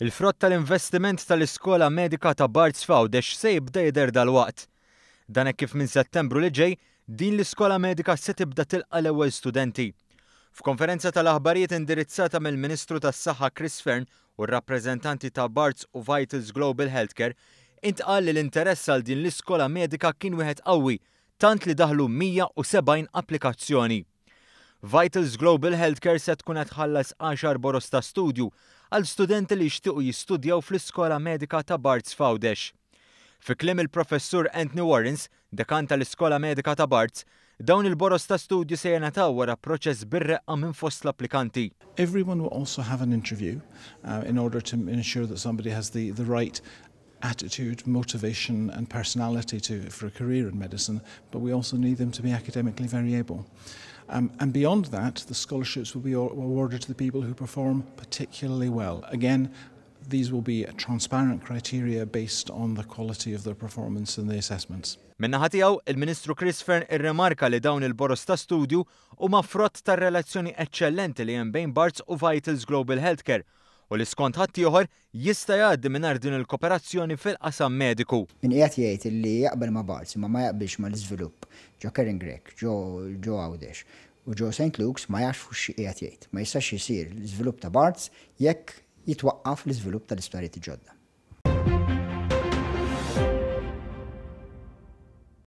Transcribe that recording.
Il-frott tal-investiment tal-Iskola Medika ta' Barts f'Għawdex se jibda jidher dalwaqt. Dan hekk kif minn Settembru li ġej, din l-iskola medika se tibda tilqa' l-ewwel studenti. F'konferenza tal-aħbarijiet indirizzata mill-Ministru tas-Saħħa Chris Fearne u r-rappreżentanti ta' Barts u Vitals Global Healthcare, intqal li l-interess għal din l-iskola medika kien wieħed qawwi, tant li daħlu 170 applikazzjoni. Vitals Global Healthcare se tkun qed tħallas għaxar boroż ta' studju għal studenti li jixtiequ jistudjaw fl-Iskola Medika ta' Barts f'Għawdex. Fi kliem il-Professur Anthony Warrens, Dekan tal-Iskola Medika ta' Barts, dawn il-boroż ta' studju se jingħataw wara proċess bir-reqqa minn fost l-applikanti. Everyone will also have an interview in order to ensure that somebody has the the right attitude, motivation and personality to, for a career in medicine, but we also need them to be academically very able. Um, and beyond that, the scholarships will be awarded to the people who perform particularly well. Again, these will be transparent criteria based on the quality of their performance in the assessments. Min-naħa tiegħu, il-Ministru Chris Fearne irrimarka li dawn il-boroż ta' studju huma frott tar-relazzjoni eċċellenti li hemm bejn Barts u Vitals Global Healthcare u li skont ħaddieħor jista' jgħaddi mingħajr din il-koperazzjoni fil-qasam mediku. Min qiegħed jgħid li jaqbel ma' Barts imma ma jaqbilx mal-iżvilupp ġo Karen Grech, ġo ġo Għawdex u ġo Saint Luke's ma jafx fuq xi qiegħed jgħid. Ma jistax isir l-iżvilupp ta' Barts jekk jitwaqqaf l-iżvilupp tal-isptarijiet il-ġodda.